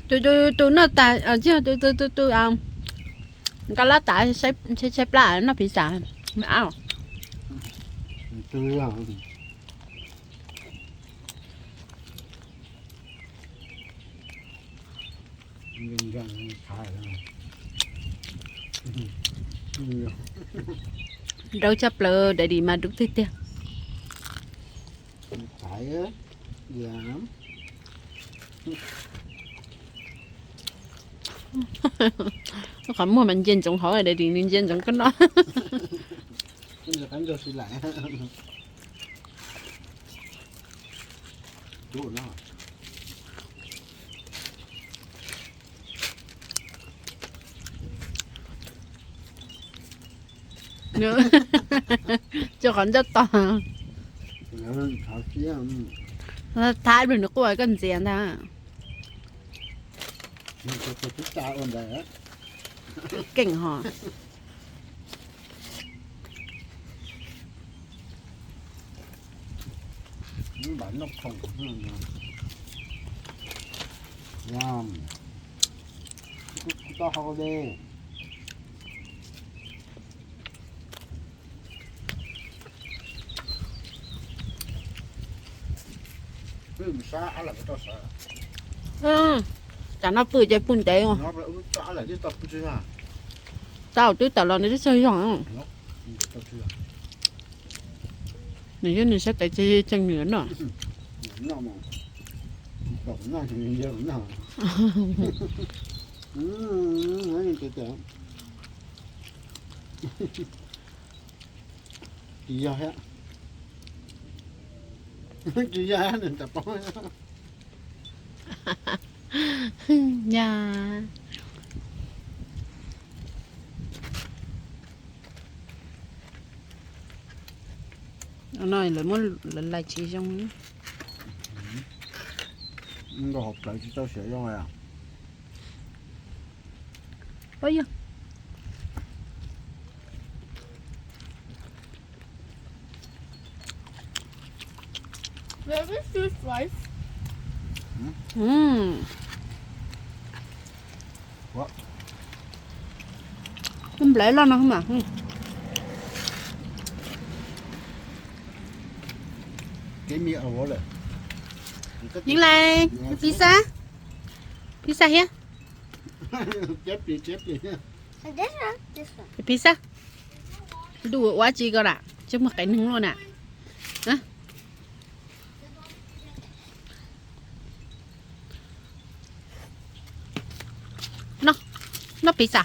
Tus tus tus noj tas, tus tus tus tus nqa lab tas, tshaib tshaib plab noj pizza. Dawb tshaj plaws, daddy mas dub tiag tiag. Qhov muag mas ntsia ntsoov hauv, daddy nws ntsia ntsoov koj noj. Tso qhov ncauj to. Thab nws quaj koj ntxias ntag. Keej ho. Tsam no pw ces pw ntev. Tau twb tawm los nws twb tsaug zog. Nws yog nws sab tes tseem nws no. Tsis yog thiab. Tsis yog nws tsis paub. Nyab. No lawv muab lawv lais tsis zoo. Nkauj hauv plawv tsis tau siav zoo. Ua yog. Where is this rice? Nplawv loj no mas. Yeej lais, pizza, pizza hiab. Pizza, ntuj ua tsi ko na, tsis muaj qev neeg luaj na. Noj pizza,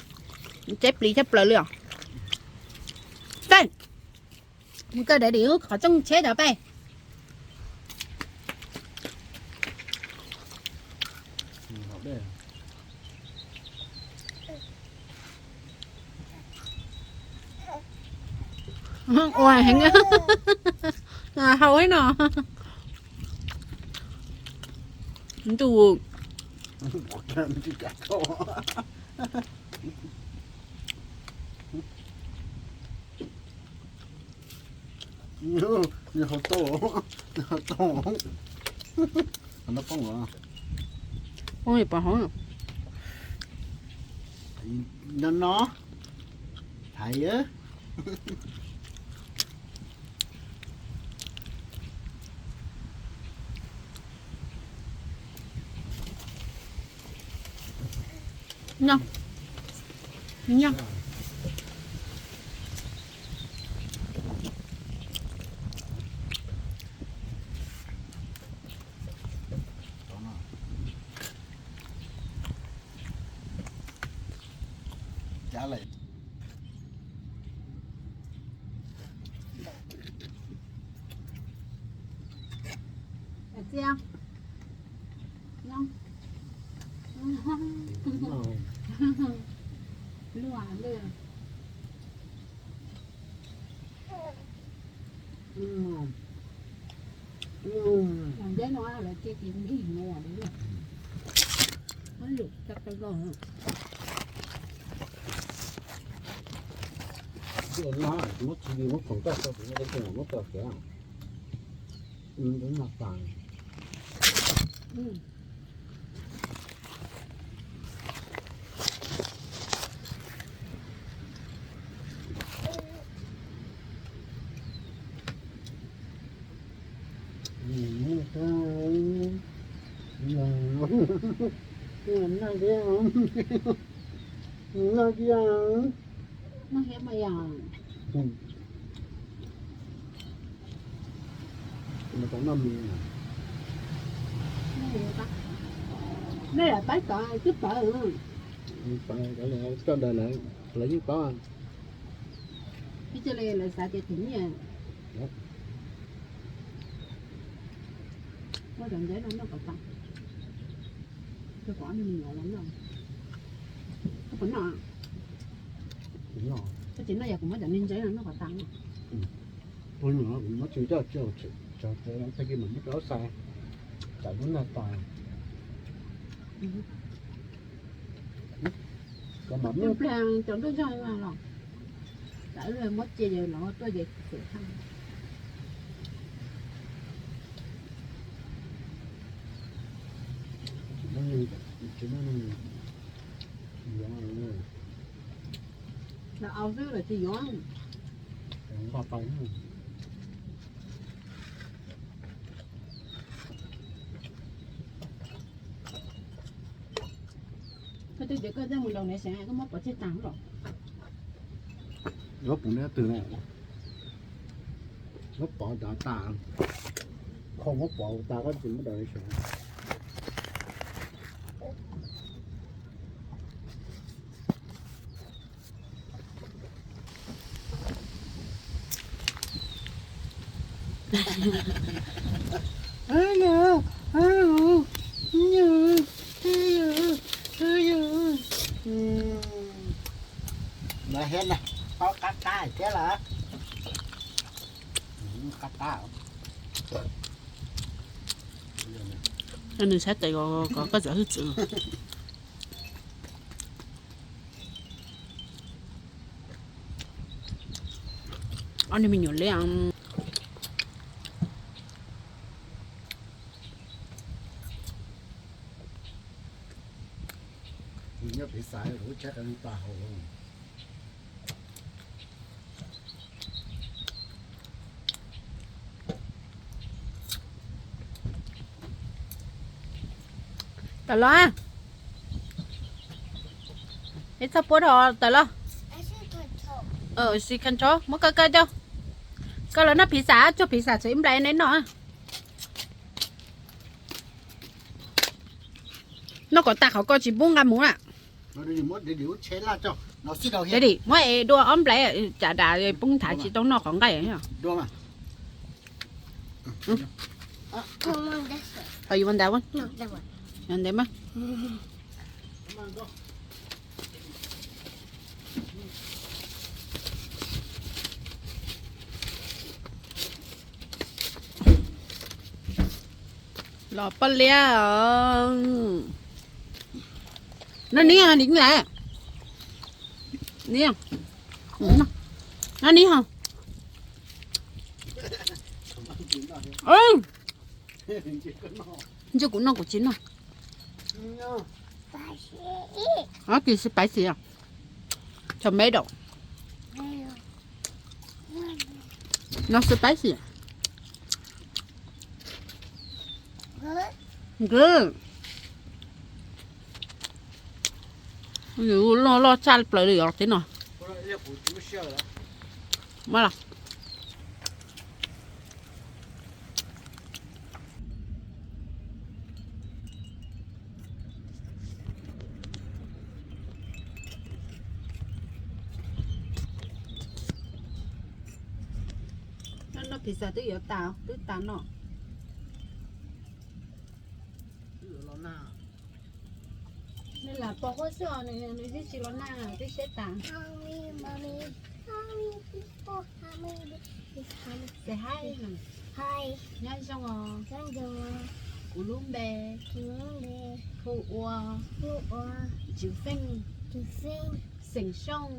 teb plis tshaj plaws li os. Mus kawm daim di qhov rooj tsheb rau peb. Ua heev, hau ib no. Ntuj. Nws hau tau, nws hau tau. Qhov no poob los? Poob li pov hauv. No no, thaiv. Nyob, nyob. Noj thiab, noj thiab mas yog. Noj mis, noj lam pab tod twb pawv, pawv cov lawv coj ntawd lawv, lawv yeej paub. Ib txhia li lawv xav tias khwv nyiaj. Muab cov ntawd no noj kom tas, rau kom ob niag me nyuam los noj. Koj puas noj? Koj tsis noj yog kuv muab cov niag ntawd no noj kom tas. Tus nyuam kuv muab tsis coj, tag kis mam muab rau ob xav, tsam lub nag tas. Ib pliag cov ntuj yog los, tsam ib pliag muab cia ces los tuaj ces xwm thaj. Lawv au xwb lawv tsis yuav. Koj twb tias koj coj mus nraum niam seev koj muab pov tseg tag los. Yuav pov neb twg ne? Muab pov tas tas, kho muab pov tas koj tsis muab nraum niam seev. Lawv hiab na, paub qab qab thiab lawm. Qab qab. Nws saib tes ko, koj txawm hwj txwv. Ob niag me nyuam liab. Nyob pem xav kuv tshaib qe tas hauv. Tawm los, ib txoj puab rau tawm los. Si control, muab koj koj coj. Koj los noj pizza, tsuag pizza txawm ib nplais neb noj. Noj kom tag qhov koj tsis pub nqa mus na. Daddy, muab es dua ob nplais, cas das poob nthav tsis tau noj qhov nqaij. Ntev mas. Los poj liab. Noj nib, nib lawm. Nib, noj nib ho. Ntshe kuv noj kuv tsis noj. Ob kis spicy, tomato. No spicy. Good. Yus loj loj tshaj plaws li os tib no. Mas los. Noj pizza twb yuav tas, twb tas noj. Nws lam pos huab xwb os, nws twb tsis los nag, twb siab tas. Say hi. Nyob zoo os. Kuv lub npe hu ua Ntxwv Feej, xeem Xyooj,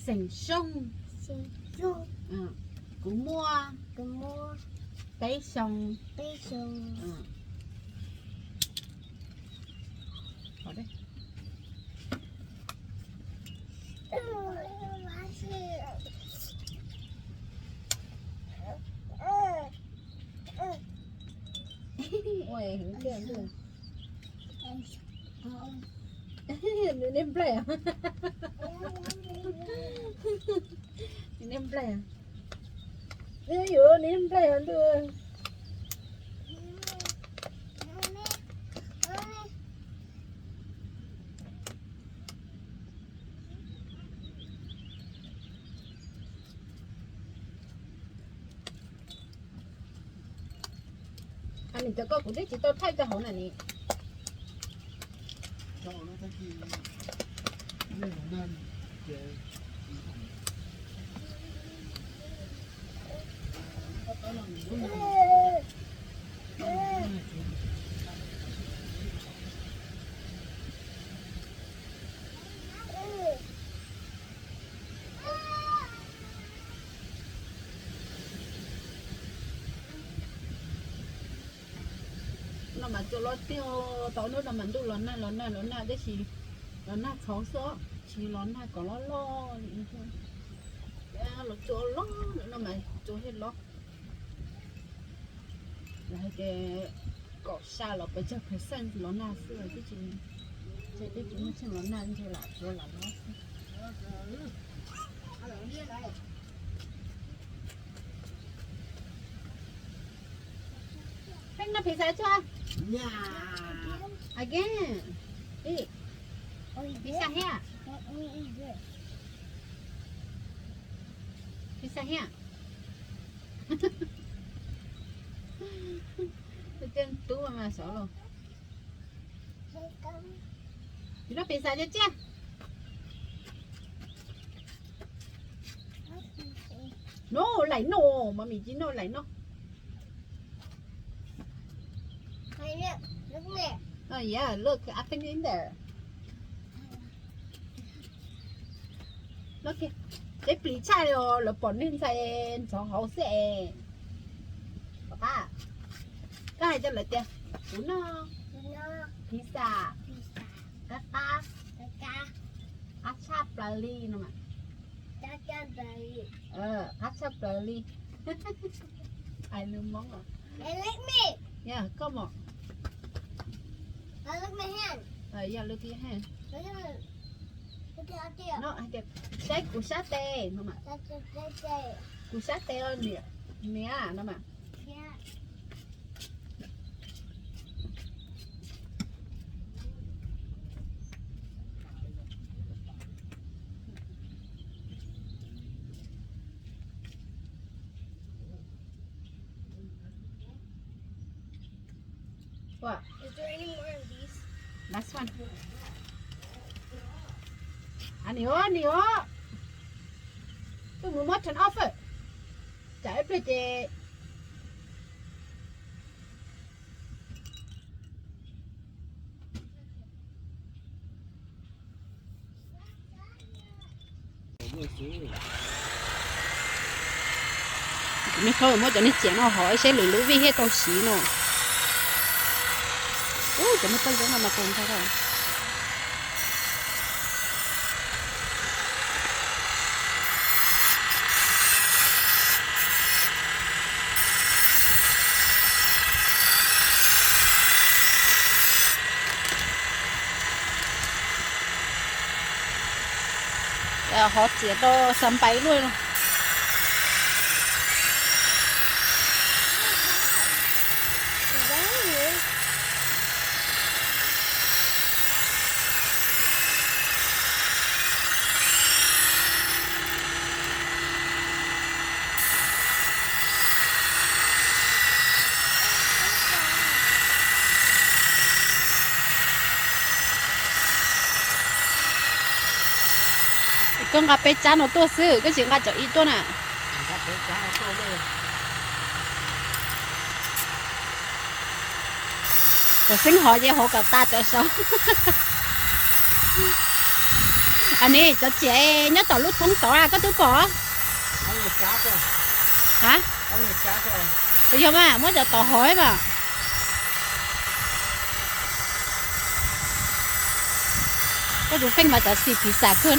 xeem Xyooj. Kuv muaj peb xyoos. Ua hwv tiag. Nws niag nplaig, nws niag nplaig, yuav niag nplaig ntuj. Nim cov ko kuv twb tsis tau thaij rau hauv na ni. No mas tsuas los tiag, tau hnub no mas ntuj los nag los nag los nag tab sis los nag txhov xwb, tsis los nag kom loj loj li. Los tsuas los no mas tsuas thiaj los. Lawv hais tias kaum xya los pes tsawg percent los nag xwb, twb tsis, twb tsis muaj tsheej los nag ntshe lam tsuas lam los xwb. Peb noj pizza chưa? Again. Eat. Pizza here. Pizza here. Tej tub mas xyov los. Noj pizza thiab tiag. No, laim no, mami tsis noj laim no. Oh yeah, look, I put it in there. Look, teb plis tshaj li os, lawv pom neeg ntxhais ntxhov hauv xwb es. Pom qab, koj hais rau lawv tias kuv noj pizza qab qab, qab tshaj plaws li no mas. Qab tshaj plaws li. Hais lus Hmoob os. Yeah, come on. Yeah, look at your hand. No, hais tias saib kuv sab tes no mas. Kuv sab tes os niam, niam no mas. What? Is there any more of these? Last one. Aniv os, aniv os. Tuaj mus muab turn off. Tsam ib pliag ces Kuv niag khaub muab cov niag tsiaj no hov saib lwm lub vij thiaj tau siv no. Ub, cov niag paj zaub no mas tau ntau. Hov txiav rau xa npais luaj no. Koj nqa peb tsab no tuaj xwb, koj tsis nqa cov ib tuaj na. Cov xeeb hov ces hov kom tas cov saud. Anis, cov tsiaj nyob tom lub thoob tod koj twb pom? Ha? Puas yog mas, muab cov tod hov mas. Koj tus feej mas cov xim phiv xam kawg,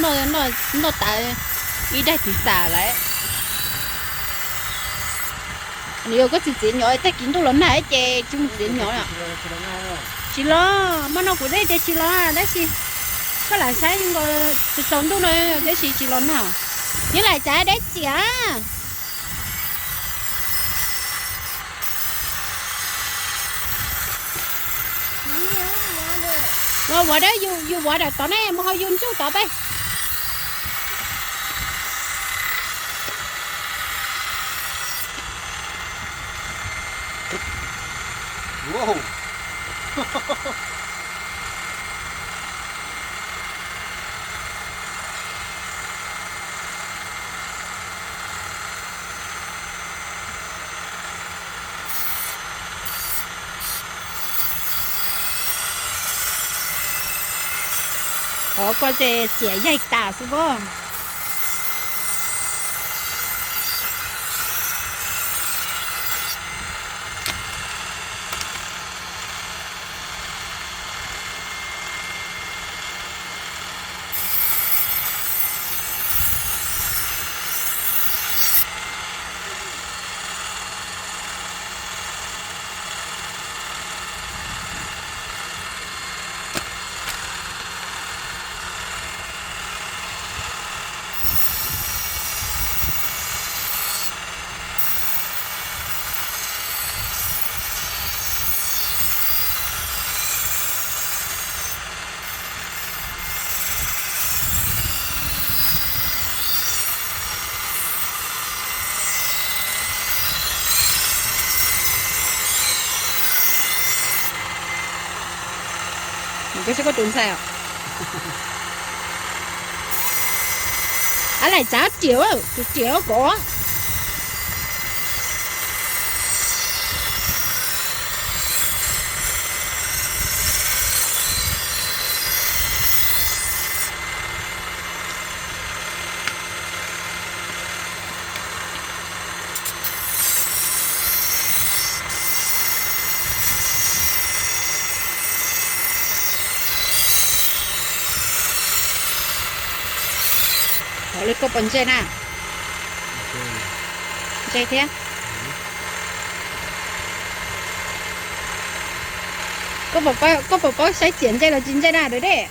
noj tas ib daig phiv xam lawm. Nws yog koj tsis txiav nyom, tag kis ntuj los nag ces tsis mus txiav nyom na. Tsis los, hmo no kuv twb tias tsis los tab sis koj lam saib nkaus tsaus ntuj no tab sis tsis los nag. Nyob Laim Tsav deb tiag. Ua vuav dab, yus vuav dawm tod ne, mus haus yus ntsuj tod peb. Qhov ko ces txiam yaig tas xwb pob. Koj saib koj tus ntxhais os. Ab, Laim Tsav riam, tus riam kod. Ua li koj puas ntse na? Ntse thiab. Koj puas paub saib txiam ntse los tsis ntse na, dawm dej?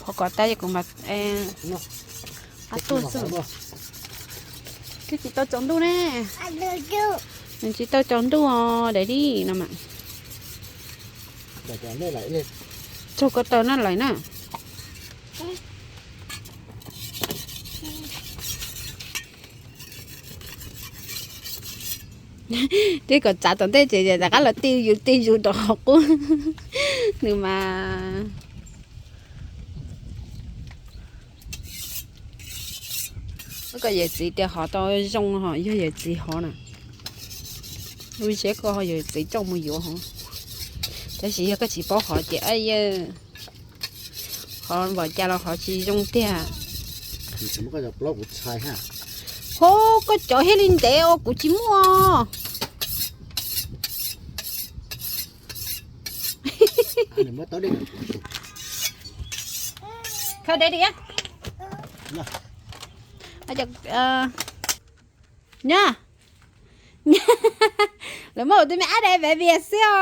Qhov kom tas kuv mam ab tuaj xwb. Twb tsis tau tsaus ntuj ne. Nws tsis tau tsaus ntuj os, daim li no mas. Tsaug ko taw na Laim na. Twb kom tsav tom ntej ces rov qab los ti yus ti yus rau qhov qub. Nws mas, koj yawm txiv tias hov tau zoo ho yog yawm txiv hov na. Lub zeb koj ho yawm txiv coj mus yuav hov. Tab sis yog koj tsis paub hov ces ab yawg, hov npaum cas los hov tsis zoo tiag. Ho koj cov thiaj li ntev os, kuv tsis muaj. Khaws dej diam. Nyob, lawv muab kuv tus me ab dais vev vias xwb os.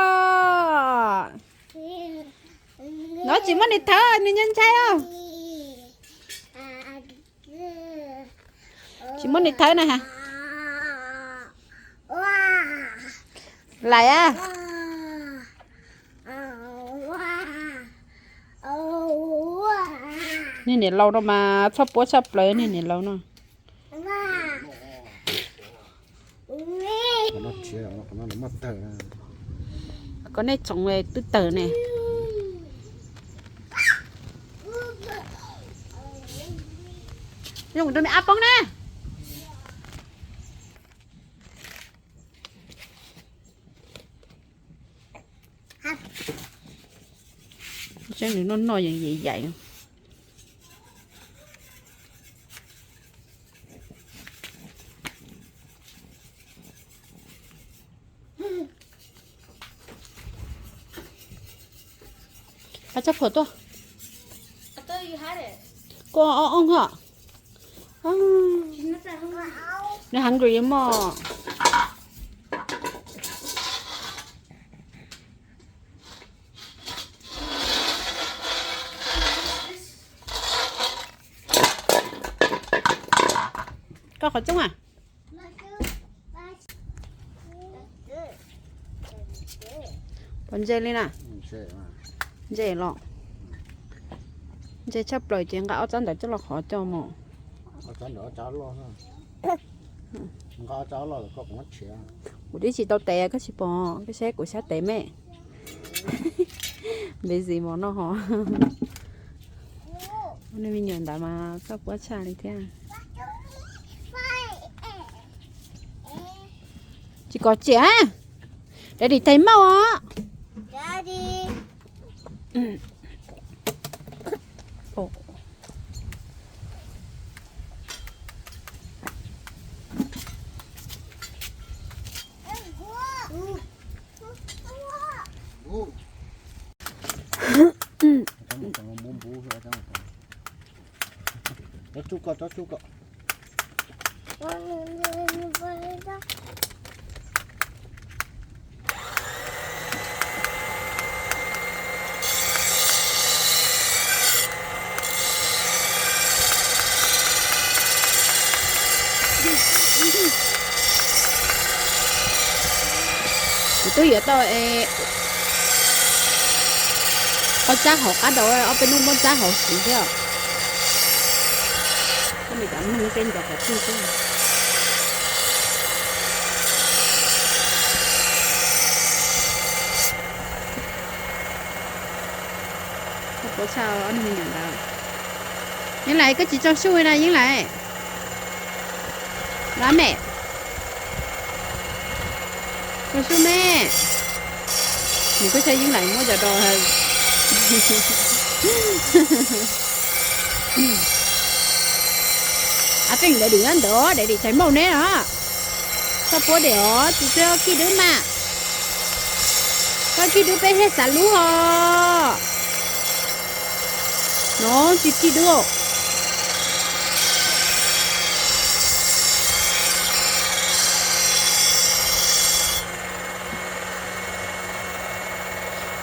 No tsis muab nws thawb, nws nyob ntshai os. Tsis muab nws thawb na ha. Laim a. Niag niam laus no mas txhob puab tshaj plaws niag niam laus no. Kom nej tsoom twb tawg ne. Zoo rau me ab poob na. Saib nws noj noj yeej yaim yaim. Pab tsab phuam tuaj. Koj ob ob hos. Nws hungry mog. Koj qhov rooj a? Puas ntse li na? Ntse los. Ntse tshaj plaws ces nqa ob tsab ntawd coj los qhov coj mus. Kuv twb tsis tau tev, koj tsis pom, koj saib kuv sab tev me. Npej zis mos noj hos. Ua nej me nyuam ntawd mas txhob puab tshaj li thiab. Tsis kom tsiam, daddy tais mauj os. Kuv twb yuav tau ob tsab hauv qab daus, ob peb hnub muab tsab hauv xwb thiab. Koj me cov neeg tej ncov qhov twg xwb. Koj puas tshaj ob neeg me nyuam ntawd? Yeej Lais, koj tsis tso su na Yeej Lais. Lab me, tso su me. Nws kuj tshaj Yeej Lais muab cov dos. Ab, feem daddy nyob ntawd, daddy tais mauj neb os. Txhob puab dej os, tsis txhob kij dub mas. Txhob kij dub peb thiaj xav lub hos. No tsis kij dub.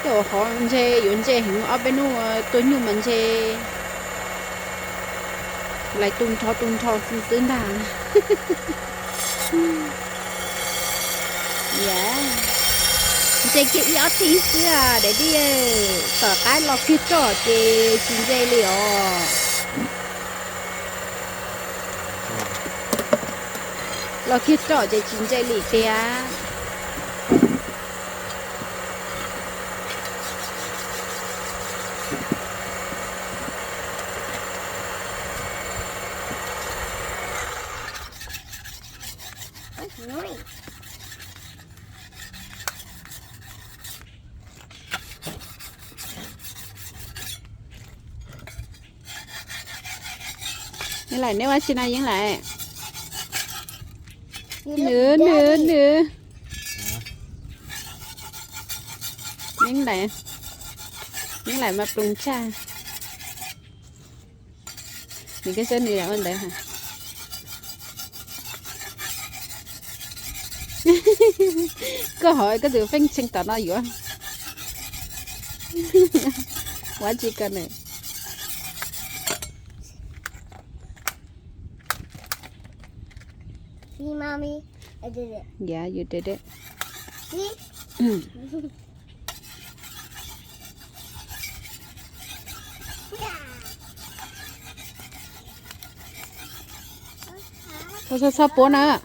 Cov hov ntse yuav ntse heev, ob peb hnub tuaj nyuj mas ntse lais tu nrho tu nrho xwb xwb ntag. Ntse kiag ib ob teg xwb, daddy, tom qab los kiag roj ces tsis ntse li os. Los kiag roj ces tsis ntse li tiag. Yeej Lais, neb ua tsi na Yeej Lais? Nws, nws, nws. Yeej Lais, Yeej Lais mas ploos tshaj. Nws koj saib nws ua ntawd. Koj hov koj tus feej tshee tom no yuav ua tsi koj ne? Yeah, you did it. Txhob, txhob, txhob puab na.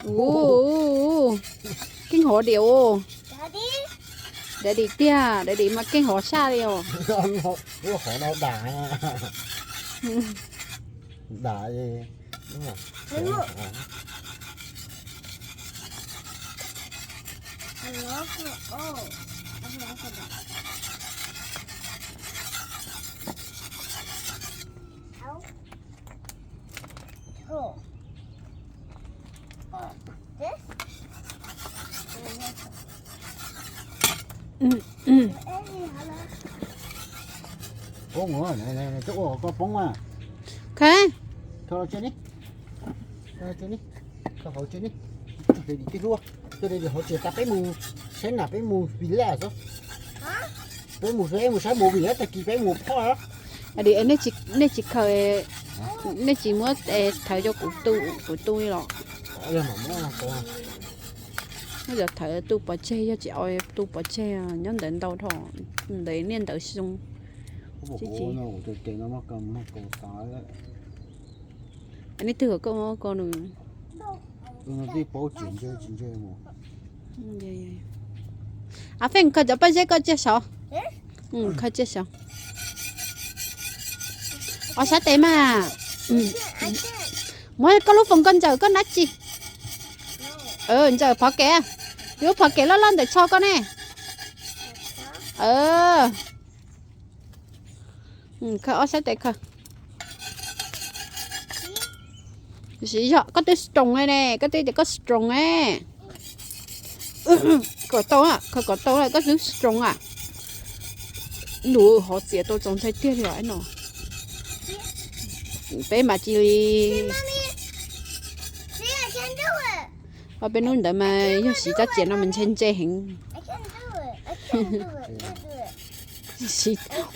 Ua, Keej hov diam os. Daddy tiag, daddy mas keej hov saj li os. Lub hov no dam, dam. Poob, koj poob a. Koj hauv tsev ne, koj hauv tsev ne, tij hlub, koj hauv tsev tas peb mus saib na, peb mus village xwb. Peb mus, peb mus saib movie tag kis peb mus phob. Nej tsis khaws, nej tsis muab thawv rau kuv tu, kuv tu li los? Yog thawv tu pov tseg, yog tsis au tu pov tseg, nyob ntawd ntau dhau, ntawd niaj ntawd xyoo. Nej twg kom koj muab ko nws. A Feej, khaws cov pob zeb koj tsiaj saud. Khaws tsiaj saud. Ob sab tes mas. Muab koj lub foos koj ntsaws koj nab tsi. Ntsaws phov kev. Lub phov kev loj loj ntawm tsho koj ne. Khaws ob sab tes khaws. Siv zog, koj twb strong ne, koj twb tias koj strong ne. Kom tau, khaws kom tau, koj twb strong a. Nws hov txiav tau txaus ntshai tiag li os no. Peb mas cia li, peb hnub ntawd mas yog siv rab txiav no mas ntshai ntse heev.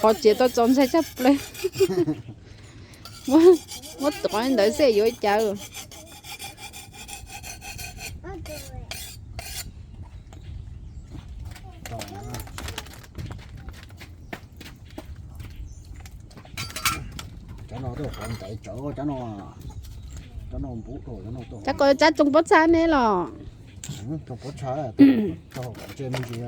Hov txiav tau txaus ntshai tshaj plaws. Muab tuav ntawd xwb yuav cas. Cov no twb qhov ntev tsawv, cov no, cov no npub, cov no, cov ko cab tsoos pob txha ne los? Tsoos pob txha, tsoos me ntsis.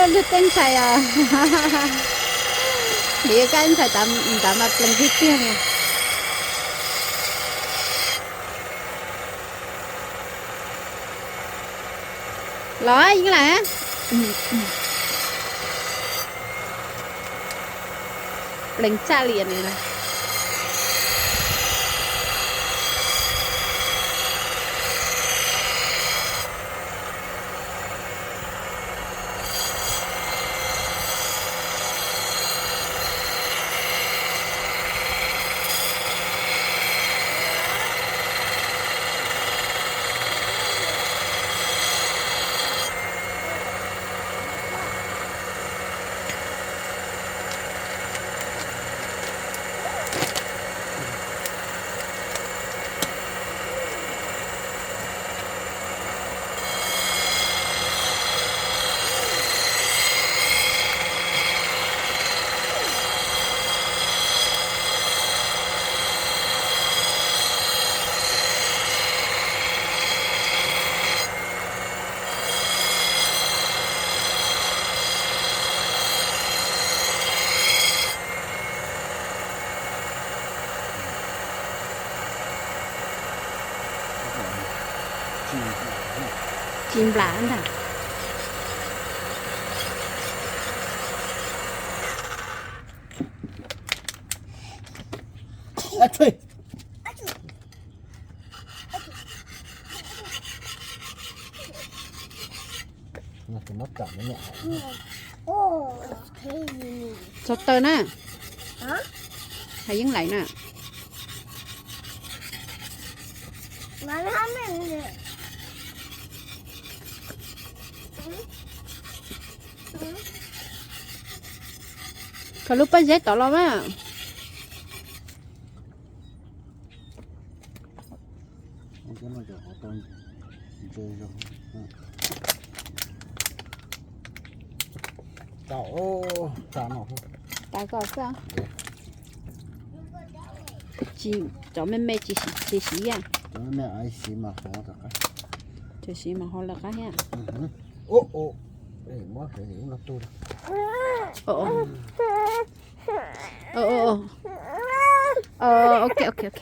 Lub teb ntxhais os. Vim koj ntxhais nrad mas plees tiag tiag li. Los Yeej Laim, plees tshaj li no. Tsis nplam ntag. Txog taw na. Hais Yeej Laim na. Khaws lub pob zeb tod los mas. Tas kom xwb. Tsis, cov me me tsis siv, tsis siv a. Tsis siv mas ho lawv qab thiab. Ok, ok, ok.